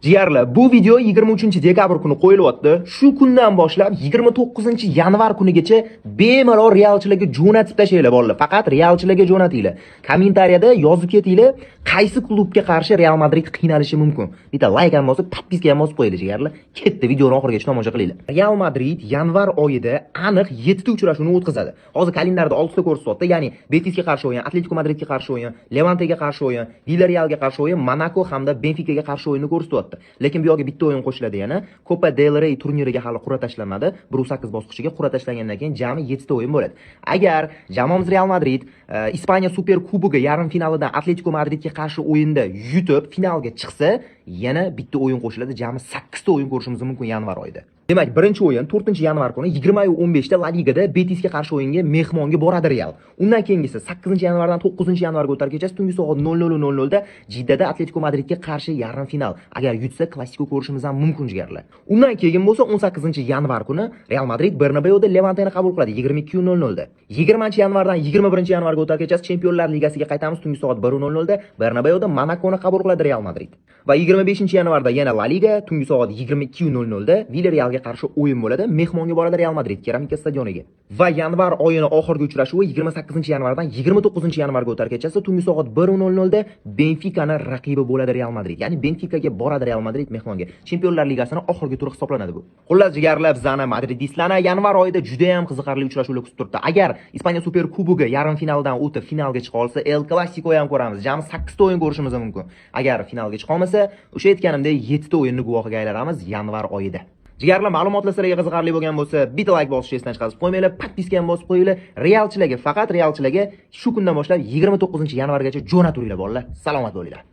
Jigarlar, bu video 23 dekabr kuni qo'yilyapti. Shu kundan boshlab 29 yanvar kunigacha bemalol realchilarga jo'natib tashlanglar, bolalar. Faqat realchilarga jo'natinglar. Kommentariyada yozib ketinglar, qaysi klubga qarshi Real Madrid qiynalishi mumkin. Bitta like ham bosib, подписка ham bosib qo'yinglar, jigarlar. Ketdi, videoni oxirigacha tomosha qilinglar. Real Madrid yanvar oyida aniq 7 ta uchrashuvni o'tkazadi. Hozir kalendarda 6 ta ko'rsatyapti, ya'ni Betisga qarshi o'yin, Atletico Madridga qarshi o'yin, Levantega qarshi o'yin, Villarrealga qarshi o'yin, Monaco hamda Benficaga qarshi o'yinni ko'rsatyapti. Lekin bu yoqga bitta o'yin qo'shiladi yana. Copa del Rey turniriga hali qur'a tashlanmadi. 1.8 bosqichiga qur'a tashlangandan keyin jami 7 ta o'yin bo'ladi. Agar jamoamiz Real Madrid Ispaniya Super Kubogi yarim finalida Atletico Madridga qarshi o'yinda yutib finalga chiqsa, yana bitta o'yin qo'shiladi, jami 8 ta o'yin ko'rishimiz mumkin yanvar oyida. Demak, birinchi o'yin 4-yanvar kuni 20:15 da La Ligada Betisga qarshi o'yinga mehmonga boradi Real. Undan keyingisi 8 yanvardan 9 yanvarga o'tar kechasi tungi soat 00:00 da Jiddada Atletico Madridga qarshi yarim final. Agar yutsa, Klasiko ko'rishimiz ham mumkin, jigarlar. Undan keyin bo'lsa 18 yanvar kuni Real Madrid Bernabeuda Levanteni qabul qiladi 22:00 da. 20 yanvardan 21 yanvarga o'tar kechasi Chempionlar Ligasiga qaytamiz, tungi soat 1:00 da Bernabeuda Monakoni qabul qiladi Real Madrid. Va 25 yanvarda yana La Liga tungi soat 22:00 da Villarrealga qarshi o'yin bo'ladi. Mehmonga boradi Real Madrid Keramika stadioniga. Va yanvar oyini oxirgi uchrashuvi 28 yanvardan 29 yanvarga o'tar kechasi tungi soat 1:00 da Benficani raqibi bo'ladi Real Madrid. Ya'ni Benficaga boradi Real Madrid mehmonga. Chempionlar Ligasini oxirgi turi hisoblanadi bu. Xullas, jigarlar, bizani madridistlarni yanvar oyida juda ham qiziqarli uchrashuvlar kutib turibdi. Agar Ispaniya Super Kubogi yarim finaldan o'tib finalga chiqa olsa, El Clasico ham ko'ramiz. Jami 8 ta o'yin ko'rishimiz mumkin. Agar finalga chiqa olmasa, o'sha aytganimdek 7 ta o'yinni guvohiga aylanamiz yanvar oyida. Jigarlar, ma'lumotlar sizlarga qiziqarli bo'lgan bo'lsa, bitta like bosishni esdan chiqarib qo'ymanglar, подписка ham bosib qo'yinglar. Realchilarga, faqat realchilarga shu kundan boshlab 29 yanvargacha jo'naturinglar, bolalar. Salomat bo'linglar.